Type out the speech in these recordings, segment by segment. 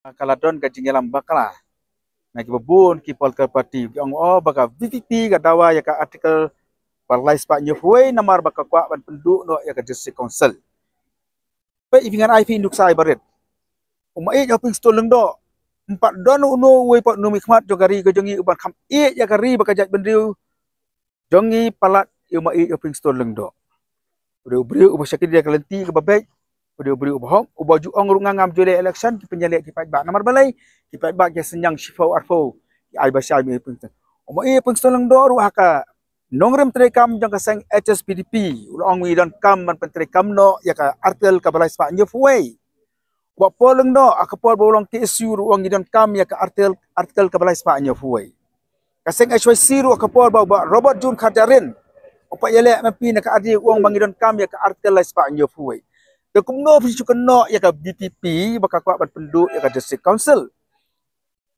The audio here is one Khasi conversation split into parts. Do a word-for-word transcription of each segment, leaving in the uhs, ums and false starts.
Ka la don ka jingïalam bakla na kiba bun ki political party, ki ong, oh, ba ka VPP ka dawa ïa ka article ba lai spah hynñiew phew wei namar ba ka kwah ban pynduh noh ïa ka district council. Peit, i phi ngan ai phi nuksa ibarit. U Maieit Hopingstone Lyngdoh, ym pat don uno uwei pat u nongmihkhmat jong ka ri ka jong ngi uban kham ïeit ïa ka ri bad ka jaitbynriew jong ngi palat ïa u Maieit Hopingstone Lyngdoh. U dei u briew uba shakri da ka lynti kaba beit, u dei u briew uba hok, uba ju ong ruh, nga ngam ju leh election, ki pynïaleh ki paidbah. Namar balei? Ki paidbah ki synñiang shiphew arphew ki ai bashai u Maieit Hopingstone. U Maieit Hopingstone Lyngdoh ruh ha ka nongrim treikam jong ka seng HSPDP u la ong ngi donkam ban pyntreikam noh ïa ka article kaba lai spah hynñiew phew wei. Bah Paul Lyngdoh, ha ka por ba u long KSU ruh u ong ngi donkam ïa ka article, article kaba lai spah hynñiew phew wei. Ka seng HYC ruh ha ka por ba u Bah Robert June Kharjahrin u pat ïaleh MP na ka R D A u ong ba ngi donkam ïa ka article lai spah hynñiew phew wei. Te kumno phi shu kynnoh ïa ka VPP ba ka kwah ban pynduh ïa ka district council?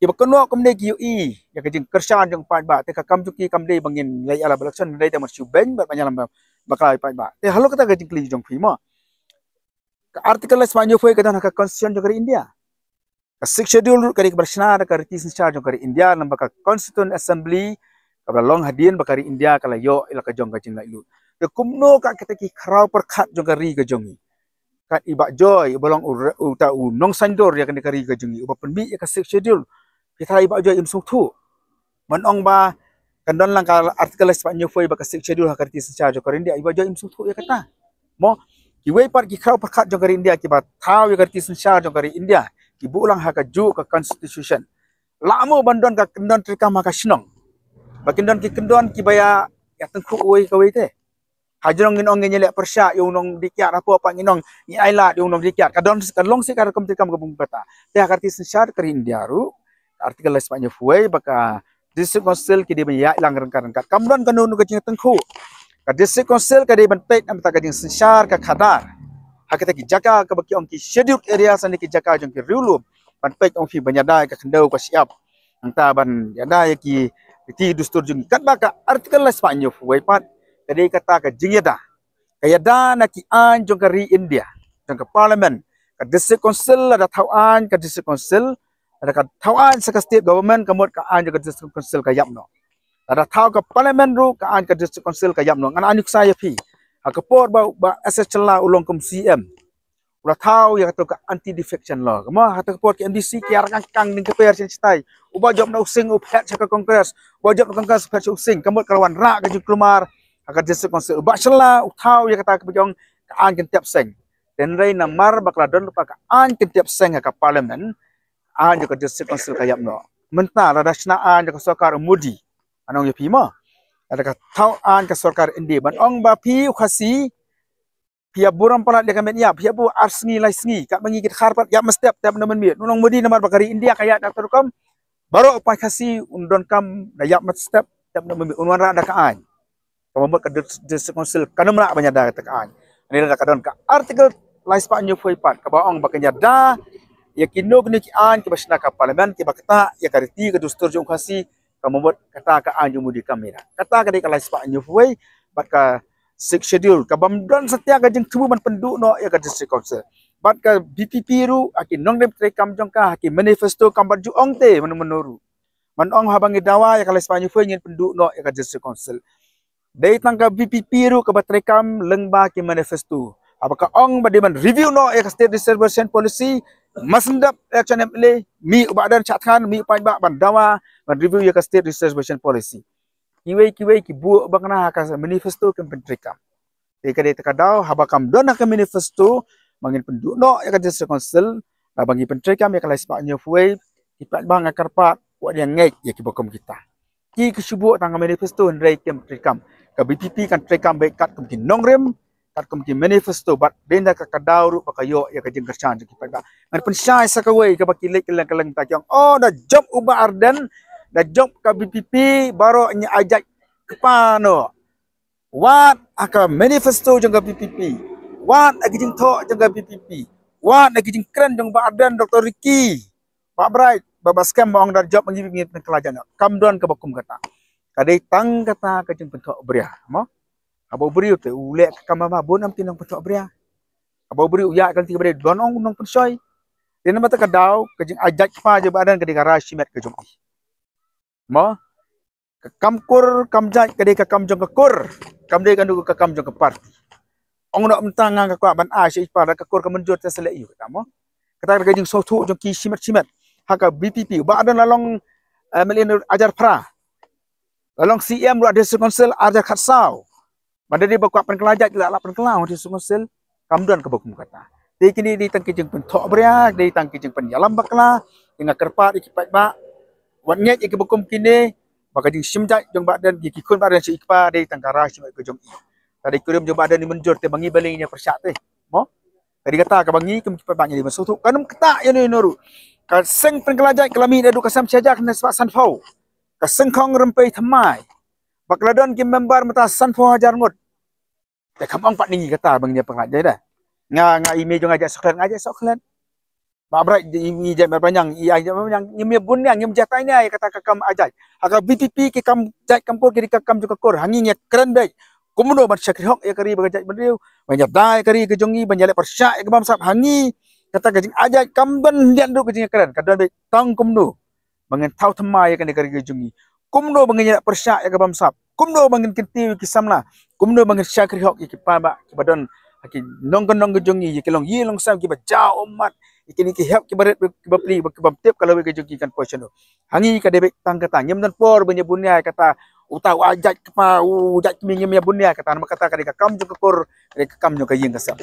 Kiba kynnoh kumne ki ïohi ïa ka jingkyrshan jong paidbah, te ka kam jong ki kam dei ba ngin leit ïalap election, dei tang ban shu beiñ bad ban ïalam bakla ïa paidbah. Te halor kata ka jingkylli jong phi mo, ka article lai spah hynñiew phew wei ka don ha ka constitution jong ka ri India. Ka Sixth Schedule ruh ka dei kaba la shna da ka riti synshar jong ka ri India, lem bad ka Constituent Assembly kaba la long hadien ba ka ri India ka la ïoh ïa la ka jong ka jinglaitluid. Te kumno ka kita ki khraw pyrkhat jong ka ri ka jong ngi, kat i Bah Joy uba long u re-, uta u nongsaiñdur ïa kane ka ri ka jong ngi, uba pynmih ïa ka Sixth Schedule? Phi tharai i Bah Joy im sngewthuh? Man ong ba kan don lang ka article lai spah hynñiew phew wei bad ka Sixth Schedule ha ka riti synshar jong ka ri India, i Bah Joy im sngewthuh ïa kata? Mo, kiwei pat ki khraw pyrkhat jong ka ri India kiba thaw ïa ka riti synshar jong ka ri India, ki buh lang ha kajuh ka constitution. Lah mo ban don ka kyndon treikam ha ka shnong, ba kin don ki kyndon kiba ïa, ïa tyngkhuh uwei ka wei te? Hajrong ngin ong ngin ïaleh pyrshah ïa u nongdie kiad, hapoh pat ngin ong ngi ailad ïa u nongdie kiad. Ka don, ka long shisha ka rukom treikam kaba kum kata. Te ha ka riti synshar ka ri India ruh, article lai spah hynñiew phew wei ba ka district council ki dei ban ïaid lang ryngkat ryngkat. Kam don kano kano ka jingtyngkhuh. Ka district council ka dei ban peit namar ka jingsynshar ka khadar ha kita ki jaka kaba ki ong ki scheduled areas ne ki jaka jong ki riewlum. Ban peit, ong phi, ban ïada ïa ka khyndew ka shyiap, nangta ban ïada ïa ki riti dustur jong ngi. Katba ka article lai spah hynñiew phew wei pat ka dei kata ka jingïada, ka ïada na ki aiñ jong ka ri India, jong ka parliament. Ka district council lada thaw aiñ ka district council, lada ka thaw aiñ sa ka state government, ka mut ka aiñ jong ka district council ka ïap noh. Lada thaw ka parliament ruh, ka aiñ ka district council ka ïap noh. Ngan ai nuksa ïa phi, ha ka por ba, ba S S Shylla u long kum C M, u la thaw ïa kato ka anti defection law. Mo, ha kato ka por ki MDC ki ïa rangkang ding ka per sha shatai. Uba jop na U Sing u phet sha ka Congress, uba jop na Congress u phet sha U Sing. Ka mut ka la wanrah ka jingkulmar ha ka district council. Bah Shylla u thaw ïa kata kaba ki ong ka aiñ kyntep seng. Hynrei namar ba ka la don lypa ka aiñ kyntep seng ha ka parliament, aiñ jong ka district council ka ïap noh. Mynta lada shna aiñ jong ka sorkar u Modi, ngan ong ïa phi mo, lada ka thaw aiñ ka sorkar India, ban ong ba phi u Khasi phi ïa burom palat ïa ka met ïap, phi ïa buh ar sngi lai sngi, katba ngi ki dkhar pat ïap mynstep, tep noh mynmiet. U nong Modi namar ba ka ri India ka ïaid da kato ka rukom, baroh u paid Khasi un donkam da ïap mynstep, tep noh mynmiet, un wanrah da ka aiñ. Kaba mut ka dis-, district council kan ym lah ban ïada kata ka aiñ. Hangne lada ka don ka article lai spah hynñiew phew wei pat kaba ong ba kan ïada ïa kino kino ki aiñ kiba shna ka parliament kiba ktah ïa ka riti ka dustur jong u Khasi, kaba mut kata ka aiñ jong u Modi kam ïada. Kata ka dei ka lai spah hynñiew phew wei bad ka Sixth Schedule, kaba ym don satia ka jingthmu ban pynduh noh ïa ka district council. Bad ka VPP ruh ha ki nongrim treikam jong ka, ha ki manifesto kam pat ju ong te mano mano ruh. Man ong haba ngi dawa ïa ka lai spah hynñiew phew wei ngin pynduh noh ïa ka district council. Dei tang ka VPP ruh kaba treikam lyngba ki manifesto. Haba ka ong ba dei ban review noh ïa ka state reservation policy, mas ndap election MLA, mih u Bah Ardent shah thngan, mih u paidbah ban dawa ban review ïa ka state reservation policy. Kiwei kiwei ki buh ba kane ha ka manifesto kim pyntreikam. Te ka dei ta ka daw, haba kam don ha ka manifesto ba ngin pynduh noh ïa ka district council, haba ngi pyntreikam ïa ka lai spah hynñiew phew wei, ki paidbah, nga kyrpad, wat ïa ngeit ïa kiba kum kita. Ki ki shu buh tang ka manifesto hynrei kim treikam. Ka VPP kan treikam beit katkum ki nongrim, katkum ki manifesto, bad dei na ka, ka daw ruh ba ka ïoh ïa ka jingkyrshan jong ki paidbah. Ngan pynshai sa kawei kaba ki leit kylleng kylleng, ta ki ong, oh, da jop u Bah Ardent, da jop ka VPP, baroh ngi ai jait kpa noh. Wat ha ka manifesto jong ka VPP, wat ha ki jingthoh jong ka VPP, wat ha ki jingkren jong Bah Ardent, Doktor Ricky, Bah Bright, Bah, Bah Skhem, ba ong da jop ngi, ngi pynkylla jait noh. Kam don kaba kum kata. Ka dei tang kata ka jingpynthoh bria mo. Haba u briew te u leh ka kam ba bun, ym ki nongpynthoh bria. Haba u briew u ïaid ka lynti kaba dei, don ong u nongpynshoi. Te namar kata ka daw ka jingai jait kpa jong Bah Ardent ka dei ka rai shimet ka jong i. Mo? Ka kam kur kam jait ka dei ka kam jong ka kur, kam dei kano ka kam jong ka party. Ong noh mynta nga nga kwah ban ai sha i pa, lada ka kur ka mynjur te sa leh ïa u kata mo. Kata ka jingsngewthuh jong ki shimet shimet ha ka VPP. Bah Ardent la long MLA arhajar phra, la long CEM ruh ha District Council arhajar khatsaw. Ban da dei ba kwah pynkylla jait la lah pynkylla ha District Council, kam don kaba kum kata. Te kine dei tang ki jingpynthohbria, dei tang ki jingpynïalam bakla. Te nga kyrpad ïa ki paidbah, wat ngeit ïa kiba kum kine, ba ka jingshim jait jong Bah Ardent, ïa ki khun Bah Ardent sha i kpa dei tang ka rai shimet ka jong i. Ka dei kurim jong Bah Ardent i mynjur te ba ngi balei ngin ïa pyrshah te. Mo? Ka dei kata kaba ngi kum ki paidbah ngi dei ban sngewthuh. Kan ym ktah ïano ïano ruh. Ka seng pynkylla jait ka la mih naduh ka sem shi hajar khyndai spah sanphew. Ka seng khong rympei thymmai, ba ka la don ki member mynta sanphew hajar ngut. Te kam ong pat ngi kata ba ngin ïa pynkylla jait da. Nga nga i mei jong nga jait sohklet, nga jait sohklet. Bah Bright i jait Bah Pynïang, i ai jait Bah Pynïang, ngim ïa bun ïa, ngim jait tai ïa kata ka kam ai jait. Ha ka VPP ki kam jait kam kur ki dei ka kam jong ka kur. Ha ngi ngi ïa kren beit kumno ban shakri hok ïa ka ri bad ka jaitbynriew, ban ïada ïa ka ri ka jong ngi, ban ïaleh pyrshah ïa ka bamsap. Ha ngi kata ka jingai jait kam don hynrei ruh ka jingïakren, ka don beit tang kumno ba ngin thaw thymmai ïa kane ka ri ka jong ngi. Kumno ba ngin ïaleh pyrshah ïa ka bamsap, kumno ba ngin kyntiew ïa ki samla, kumno ba ngin shakri hok ïa ki paidbah kiba don ha ki nongkyndong ka jong ngi, ïa ki longïing longsem kiba jaw ummat, ïa kine ki hep kiba rit kiba pli, ba ki bym tip ka lawei ka jong ki kan poi shano. Ha ngi ka dei beit tang kata, ngim don por ban ïa bun ïa kata uta u ai jait kpa, u jait kmie, ngim ïa bun ïa kata, namar kata ka dei ka kam jong ka kur, ka dei ka kam jong ka ïing ka sem.